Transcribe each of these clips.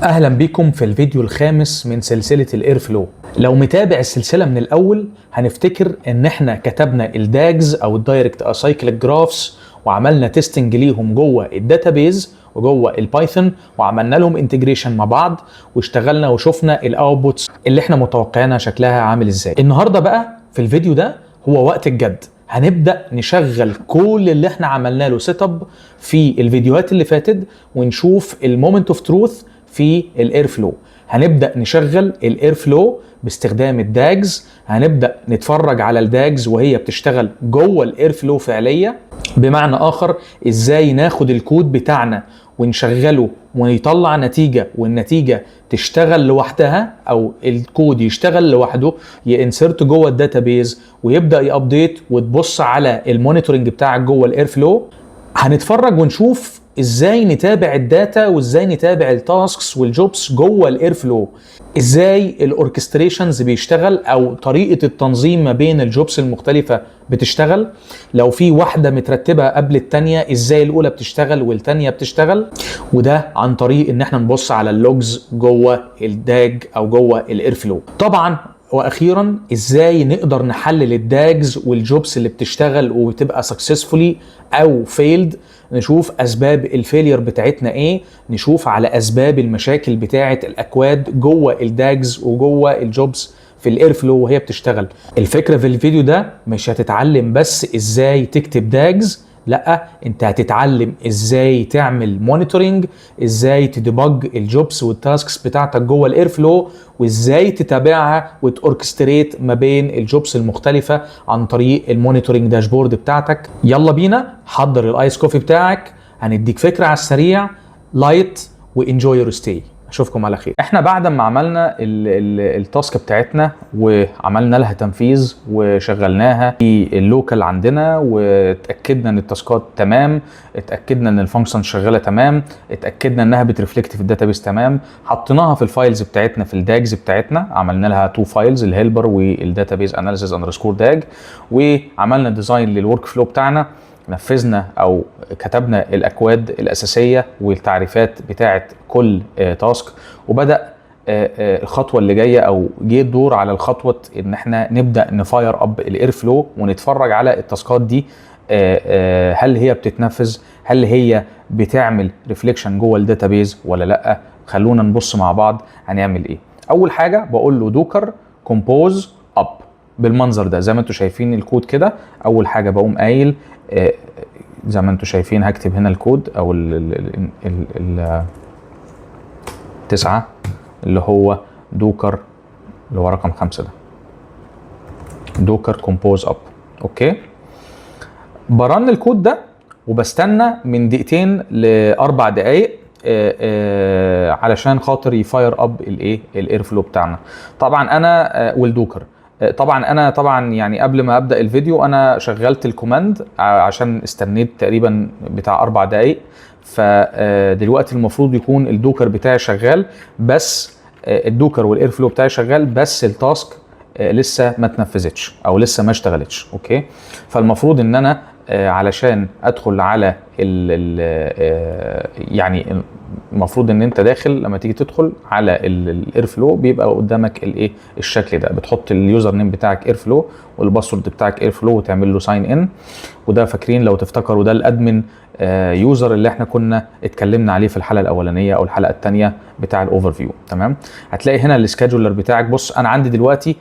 اهلا بكم في الفيديو الخامس من سلسلة ال Airflow. لو متابع السلسلة من الاول هنفتكر ان احنا كتبنا ال DAGs او ال directed acyclic graphs وعملنا testing ليهم جوه ال database وجوه ال Python، وعملنا لهم integration مع بعض واشتغلنا وشفنا ال outputs اللي احنا متوقعينها شكلها عامل ازاي. النهارده بقى في الفيديو ده هو وقت الجد، هنبدا نشغل كل اللي احنا عملنا له setup في الفيديوهات اللي فاتت ونشوف ال moment of truth في ال Airflow. هنبدا نشغل ال Airflow باستخدام ال DAGs، هنبدا نتفرج على ال DAGs وهي بتشتغل جوه ال Airflow فعليا. بمعنى اخر، ازاي ناخد الكود بتاعنا ونشغله ويطلع نتيجة، والنتيجة تشتغل لوحدها او الكود يشتغل لوحده، ي insert جوه ال database ويبدا ي update، وتبص على ال monitoring بتاعك جوه ال Airflow. هنتفرج ونشوف ازاي نتابع ال data وازاي نتابع ال tasks وال jobs جوه ال Airflow، ازاي ال orchestrations بيشتغل او طريقه التنظيم ما بين ال jobs المختلفة بتشتغل، لو في واحدة مترتبة قبل الثانية ازاي الاولى بتشتغل والثانية بتشتغل، وده عن طريق ان احنا نبص على ال logs جوه ال DAG او جوه ال Airflow. طبعا واخيرا ازاي نقدر نحلل ال DAGs وال jobs اللي بتشتغل وبتبقى successfully او failed، نشوف اسباب ال failure بتاعتنا ايه، نشوف على اسباب المشاكل بتاعه الاكواد جوه ال DAGs وجوه ال jobs في ال Airflow وهي بتشتغل. الفكرة في الفيديو ده مش هتتعلم بس ازاي تكتب DAGs، لا، انت هتتعلم ازاي تعمل monitoring، ازاي ت debug ال jobs وال tasks بتاعتك جوه ال Airflow، وازاي تتابعها وت orchestrate ما بين ال jobs المختلفة عن طريق ال monitoring dashboard بتاعتك. يلا بينا، حضر ال ice coffee بتاعك، هنديك فكرة على السريع light و enjoy your stay. اشوفكم على خير. احنا بعد ما عملنا ال task بتاعتنا وعملنا لها تنفيذ وشغلناها في ال local عندنا، واتاكدنا ان ال task ات تمام، اتاكدنا ان ال function شغالة تمام، اتاكدنا انها بت reflect في ال database تمام، حطيناها في ال files بتاعتنا، في ال DAGs بتاعتنا، عملنا لها two files، ال helper وال database analysis underscore DAG، وعملنا design لل workflow بتاعنا، نفذنا او كتبنا الاكواد الاساسية والتعريفات بتاعه كل task، وبدا الخطوة اللي جاية او جه الدور على الخطوة ان احنا نبدا ن fire up ال Airflow ونتفرج على ال task ات دي، هل هي بتتنفذ، هل هي بتعمل reflection جوه ال database ولا لا. خلونا نبص مع بعض هنعمل ايه. اول حاجة بقول له docker compose up بالمنظر ده زي ما انتم شايفين الكود كده. اول حاجة بقوم قايل زي ما انتم شايفين هكتب هنا الكود او ال ال ال ال 9 اللي هو Docker اللي هو رقم 5 ده، docker compose up. okay، ب run الكود ده وبستنى من دقيقتين ل4 دقائق علشان خاطر ي fire up الايه؟ ال Airflow بتاعنا. طبعا انا وال Docker طبعا انا طبعا يعني قبل ما ابدا الفيديو انا شغلت ال command عشان استنيت تقريبا بتاع 4 دقائق، فدلوقتي المفروض يكون ال Docker بتاعي شغال، بس ال Docker وال Airflow بتاعي شغال، بس ال task لسه ما اتنفذتش او لسه ما اشتغلتش. okay، فالمفروض ان انا علشان ادخل على ال ال يعني المفروض ان انت داخل، لما تيجي تدخل على ال Airflow بيبقى قدامك الايه؟ الشكل ده. بتحط ال username بتاعك Airflow وال password بتاعك Airflow وتعمل له sign in. وده فاكرين لو تفتكروا ده ال admin user اللي احنا كنا اتكلمنا عليه في الحلقة الاولانية او الحلقة الثانية بتاع ال overview. تمام، هتلاقي هنا ال scheduler بتاعك. بص، انا عندي دلوقتي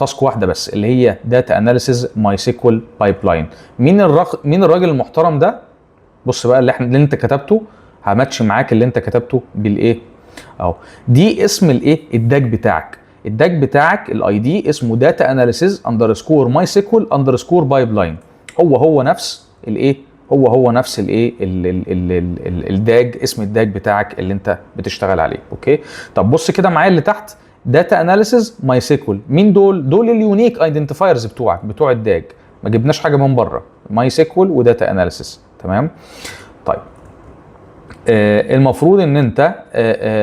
task واحدة بس اللي هي data analysis MySQL pipeline. مين الراجل المحترم ده؟ بص بقى اللي انت كتبته هماتش معاك اللي انت كتبته بالايه اهو. دي اسم الايه؟ ال DAG بتاعك. ال DAG بتاعك ال ID اسمه data analysis underscore MySQL underscore pipeline. هو هو نفس الايه؟ هو هو نفس الايه؟ ال DAG، اسم ال DAG بتاعك اللي انت بتشتغل عليه. okay، طب بص كده معايا اللي تحت، data analysis MySQL، مين دول؟ دول ال unique identifiers بتوعك بتوع ال DAG، ما جبناش حاجة من بره، MySQL و data analysis. تمام، طيب المفروض ان انت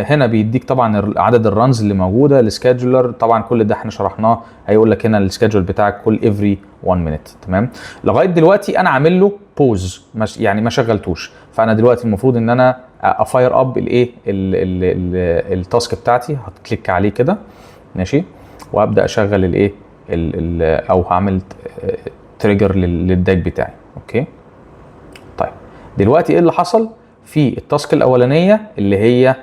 هنا بيديك طبعا عدد ال runs اللي موجوده، ال scheduler طبعا كل ده احنا شرحناه. هيقول لك هنا ال schedule بتاعك كل every 1 minute. تمام. لغاية دلوقتي انا عامل له pause، يعني ما شغلتوش. فانا دلوقتي المفروض ان انا ا fire up الايه؟ ال task بتاعتي. هت click عليه كده، ماشي، وابدا اشغل الايه او هعمل trigger لل DAG بتاعي. okay، طيب دلوقتي ايه اللي حصل في ال task الاولانية اللي هي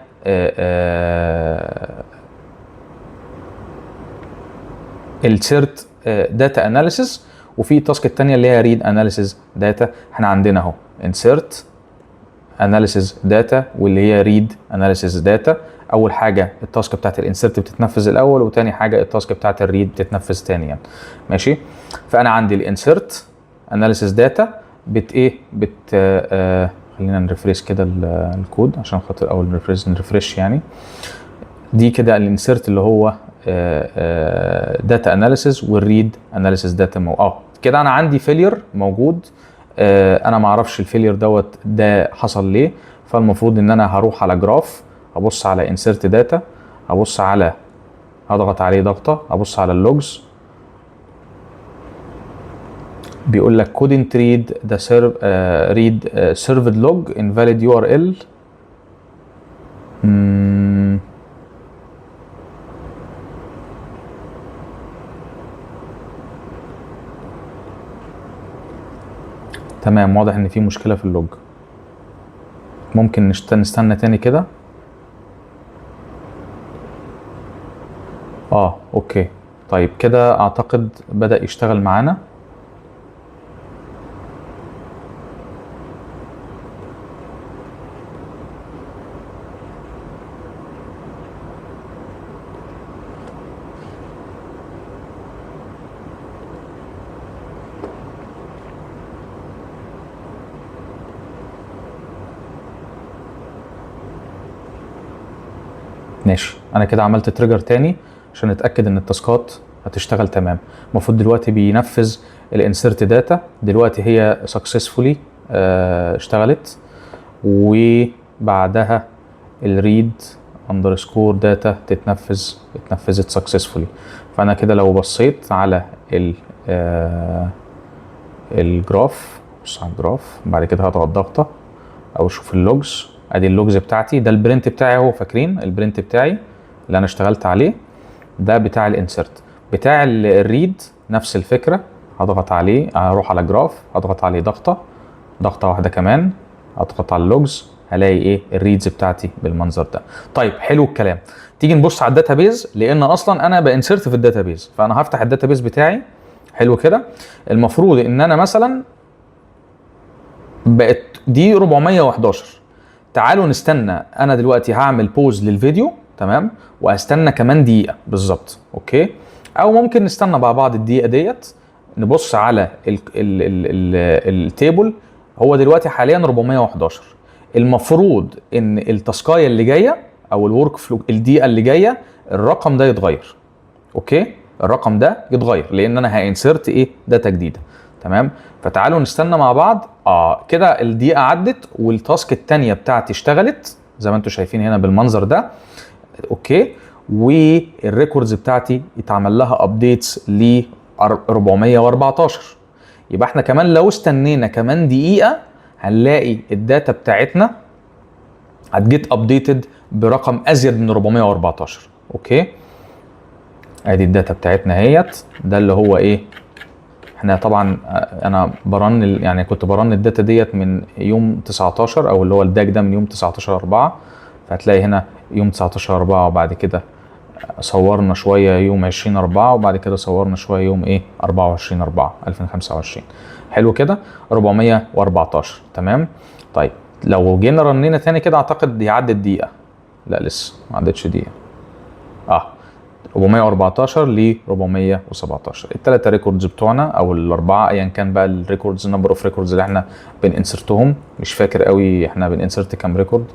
insert data analysis، وفي ال task الثانية اللي هي read analysis data؟ احنا عندنا اهو insert analysis data واللي هي read analysis data. اول حاجة ال task بتاعت ال insert بتتنفذ الاول، وتاني حاجة ال task بتاعت ال read بتتنفذ تاني يعني. ماشي. فانا عندي ال insert analysis data بت ايه بت خلينا ن refresh كده الكود عشان خاطر اول ن refresh يعني. دي كده ال insert اللي هو data analysis وال read analysis data. كده انا عندي failure موجود. انا ما اعرفش ال failure دوت ده حصل ليه. فالمفروض ان انا هروح على graph، ابص على insert data، ابص على هضغط عليه ضغطه، ابص على ال logs. بيقول لك couldn't read the serve read served log invalid URL. تمام، واضح ان في مشكلة في ال log. ممكن نستنى تاني كده. Okay، طيب كده اعتقد بدأ يشتغل معانا. ماشي، انا كده عملت trigger تاني عشان نتاكد ان ال task ات هتشتغل تمام. المفروض دلوقتي بينفذ ال insert data. دلوقتي هي successfully اشتغلت، وبعدها ال read underscore data اتنفذت successfully. فانا كده لو بصيت على ال graph، بص على ال graph، بعد كده هضغط ضغطه او اشوف ال logs. ادي ال logs بتاعتي، ده ال print بتاعي اهو، فاكرين ال print بتاعي اللي انا اشتغلت عليه ده بتاع ال insert. بتاع ال read نفس الفكرة، هضغط عليه، هروح على graph، هضغط عليه ضغطه، ضغطه واحدة كمان، اضغط على ال logs، هلاقي ايه؟ ال reads بتاعتي بالمنظر ده. طيب حلو الكلام. تيجي نبص على ال database، لان اصلا انا ب insert في ال database، فانا هفتح ال database بتاعي. حلو كده. المفروض ان انا مثلا بقت دي 411. تعالوا نستنى، انا دلوقتي هعمل pause للفيديو، تمام، وهستنى كمان دقيقة بالظبط، okay، او ممكن نستنى مع بعض الدقيقة ديت نبص على ال table. هو دلوقتي حاليا 411. المفروض ان ال task ايه اللي جاية او ال workflow الدقيقة اللي جاية الرقم ده يتغير. okay، الرقم ده يتغير لان انا ه insert ايه؟ data جديده. تمام، فتعالوا نستنى مع بعض. كده الدقيقة عدت وال task الثانية بتاعتي اشتغلت زي ما انتم شايفين هنا بالمنظر ده. okay، وال records بتاعتي اتعمل لها updates ل 414. يبقى احنا كمان لو استنينا كمان دقيقة هنلاقي ال data بتاعتنا هت get updated برقم ازيد من 414. okay، ادي ال data بتاعتنا اهيت. ده اللي هو ايه؟ احنا طبعا انا ب run يعني كنت ب run ال data ديت من يوم 19، او اللي هو ال DAG ده من يوم 19/4. فهتلاقي هنا يوم 19/4، وبعد كده صورنا شوية يوم 20/4، وبعد كده صورنا شوية يوم ايه؟ 24/4/2025. حلو كده، 414. تمام. طيب لو جينا رنينا تاني كده اعتقد دي عدت دقيقة، لا لسه ما عدتش دقيقة. 414 ل 417، الثلاثة records بتوعنا او الاربعة ايا كان بقى ال records، number of records اللي احنا بن insert هم. مش فاكر قوي احنا بن insert كام record،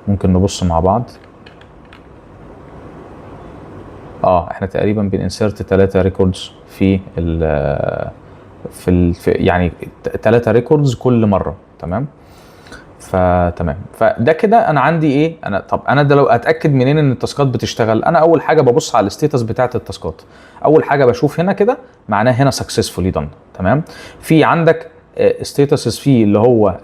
ممكن نبص مع بعض. احنا تقريبا بن insert 3 records في ال في يعني 3 records كل مرة. تمام. ف فتمام، فده كده انا عندي ايه؟ انا طب انا ده لو اتاكد منين ان ال task ات بتشتغل؟ انا اول حاجة ببص على ال status بتاعه ال task ات. اول حاجة بشوف هنا كده، معناه هنا successfully done. تمام. في عندك statuses فيه اللي هو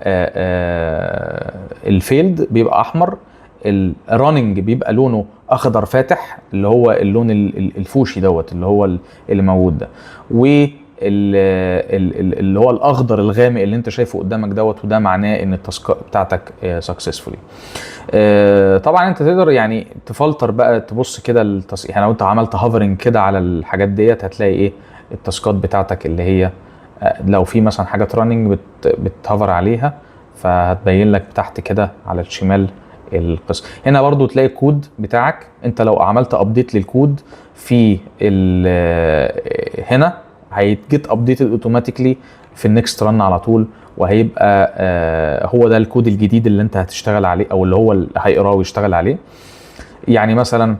ال failed بيبقى احمر، ال running بيبقى لونه اخضر فاتح، اللي هو اللون الفوشي دوت اللي هو اللي موجود ده، و اللي هو الاخضر الغامق اللي انت شايفه قدامك دوت، وده معناه ان ال task بتاعتك successfully. طبعا انت تقدر يعني تفلتر بقى، تبص كده يعني لو انت عملت hovering كده على الحاجات ديت هتلاقي ايه؟ ال task ات بتاعتك اللي هي لو في مثلا حاجات running بت hover عليها فهتبين لك تحت كده على الشمال القصة. هنا برضو تلاقي الكود بتاعك، انت لو عملت update للكود في هنا هيت get updated automatically في ال next run على طول، وهيبقى هو ده الكود الجديد اللي انت هتشتغل عليه او اللي هو اللي هيقراه ويشتغل عليه. يعني مثلا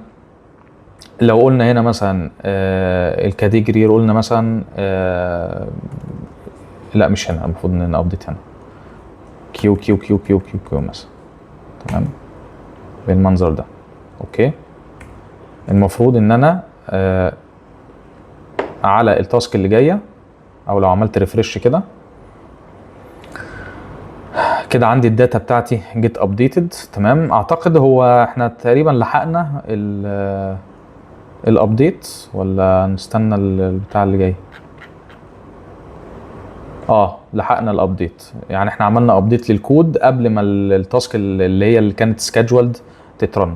لو قلنا هنا مثلا ال category، قلنا مثلا لا مش هنا، المفروض ان update هنا Q Q Q Q Q Q مثلا. تمام، بالمنظر ده. okay، المفروض ان انا على ال task اللي جايه، او لو عملت refresh كده كده عندي ال data بتاعتي get updated. تمام، اعتقد هو احنا تقريبا لحقنا ال update ولا نستنى البتاع اللي جاي؟ لحقنا ال update، يعني احنا عملنا update للكود قبل ما ال task اللي هي اللي كانت scheduled تت run.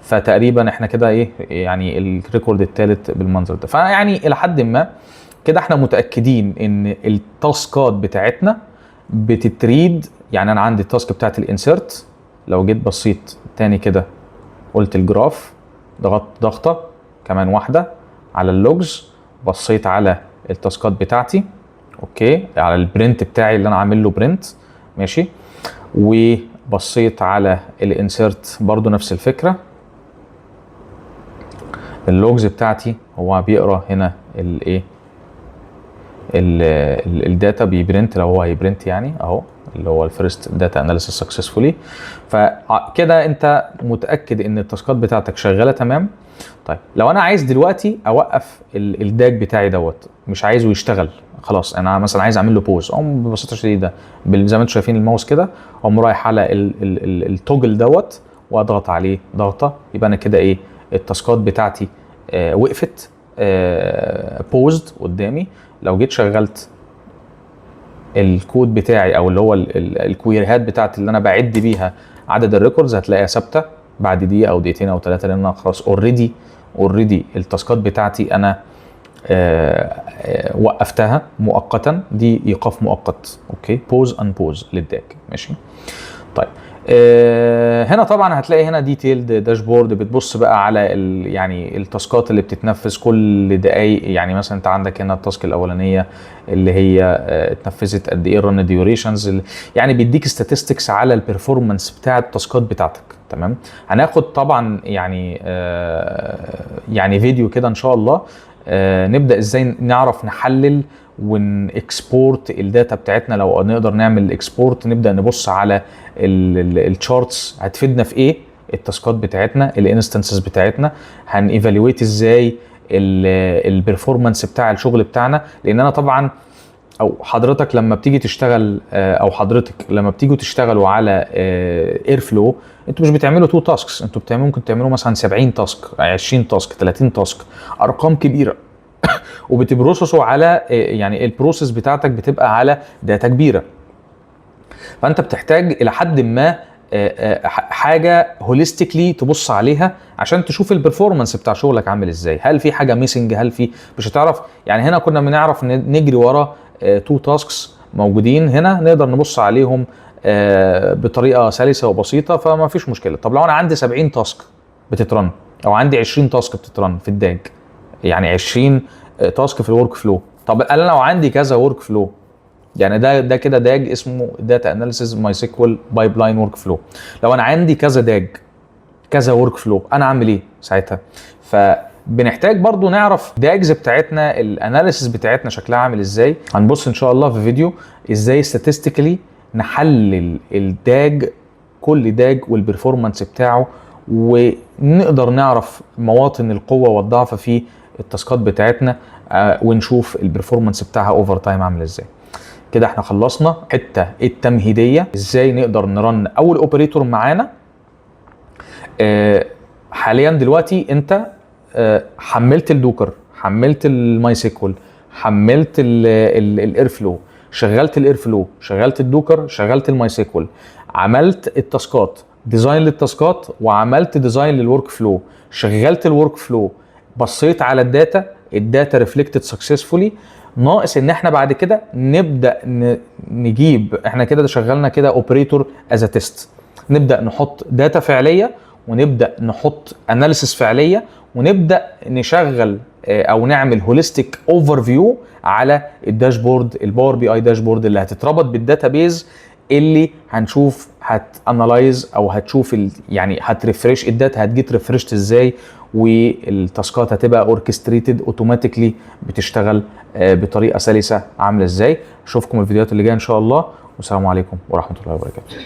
فتقريبا احنا كده ايه؟ يعني ال record الثالث بالمنظر ده. فيعني الى حد ما كده احنا متاكدين ان ال task ات بتاعتنا بتت read. يعني انا عندي ال task بتاعت ال insert، لو جيت بصيت تاني كده قلت ال graph، ضغطت ضغطه كمان واحدة على ال logs، بصيت على ال task ات بتاعتي، okay، على ال print بتاعي اللي انا عامل له print، ماشي، وبصيت على ال insert برضو نفس الفكره، ال logs بتاعتي هو بيقرا هنا الايه؟ ال data، بي print لو هو هي print يعني اهو اللي هو ال first data analysis successfully. فكده انت متاكد ان ال task ات بتاعتك شغالة تمام. طيب، لو انا عايز دلوقتي اوقف ال DAG بتاعي دوت، مش عايزه يشتغل خلاص، انا مثلا عايز اعمل له pause، اقوم ببساطة شديدة زي ما انتم شايفين الماوس كده، اقوم رايح على ال toggle دوت واضغط عليه ضغطه، يبقى انا كده ايه؟ ال task ات بتاعتي وقفت paused قدامي. لو جيت شغلت الكود بتاعي او اللي هو ال query هات بتاعتي اللي انا بعد بيها عدد ال records، هتلاقيها ثابتة بعد دقيقة او دقيقتين او ثلاثه، لان انا خلاص already ال task ات بتاعتي انا وقفتها مؤقتا. دي ايقاف مؤقت، okay، pause unpause لل DAG، ماشي. طيب، هنا طبعا هتلاقي هنا detailed dashboard، بتبص بقى على يعني ال task ات اللي بتتنفذ كل دقايق. يعني مثلا انت عندك هنا ال task الاولانية اللي هي اتنفذت قد ايه، ال run durations، يعني بيديك statistics على ال performance بتاع ال task ات بتاعتك. تمام، هناخد طبعا يعني فيديو كده ان شاء الله نبدا ازاي نعرف نحلل ون export ال data بتاعتنا، لو نقدر نعمل export، نبدا نبص على ال charts هتفيدنا في ايه، ال task ات بتاعتنا، ال instances بتاعتنا، هن evaluate ازاي ال performance بتاع الشغل بتاعنا. لان انا طبعا او حضرتك لما بتيجي تشتغل او حضرتك لما بتيجوا تشتغلوا على Airflow، انتوا مش بتعملوا two tasks، انتوا بتعملوا ممكن تعملوا مثلا 70 task، 20 task، 30 task، ارقام كبيره، وبت process وا على يعني ال process بتاعتك بتبقى على data كبيره، فانت بتحتاج الى حد ما حاجة holistically تبص عليها عشان تشوف ال performance بتاع شغلك عامل ازاي، هل في حاجة missing، هل في مش هتعرف. يعني هنا كنا بنعرف نجري ورا two tasks موجودين هنا، نقدر نبص عليهم بطريقة سلسه وبسيطه، فما فيش مشكله. طب لو انا عندي 70 task بتت run او عندي 20 task بتت run في ال DAG، يعني 20 task في ال workflow، طب انا لو عندي كذا workflow، يعني ده كده DAG اسمه data analysis MySQL pipeline workflow، لو انا عندي كذا DAG، كذا workflow، انا اعمل ايه ساعتها؟ فبنحتاج برضو نعرف DAGs بتاعتنا، ال analysis بتاعتنا شكلها عامل ازاي. هنبص ان شاء الله في فيديو ازاي statistically نحلل ال DAG، كل DAG وال performance بتاعه، ونقدر نعرف مواطن القوة والضعف في ال task ات بتاعتنا، ونشوف ال performance بتاعها over time عامل ازاي. كده احنا خلصنا حتة التمهيديه، ازاي نقدر ن run اول operator معانا. حاليا دلوقتي انت حملت ال Docker، حملت ال MySQL، حملت ال Airflow، شغلت ال Airflow، شغلت ال Docker، شغلت ال MySQL، عملت ال task ات، design لل task ات، وعملت design لل workflow، شغلت ال workflow، بصيت على ال data، ال data reflected successfully. ناقص ان احنا بعد كده نبدا نجيب، احنا كده شغلنا كده operator as test، نبدا نحط data فعليه ونبدا نحط analysis فعليه ونبدا نشغل او نعمل holistic overview على ال dashboard، ال Power BI dashboard اللي هتتربط بال database، اللي هنشوف هت analyze او هتشوف يعني هت refresh ال data، هت get refreshed ازاي، وال task ات هتبقى orchestrated automatically بتشتغل بطريقة سلسه عامله ازاي. اشوفكم الفيديوهات اللي جاية ان شاء الله، والسلام عليكم ورحمة الله وبركاته.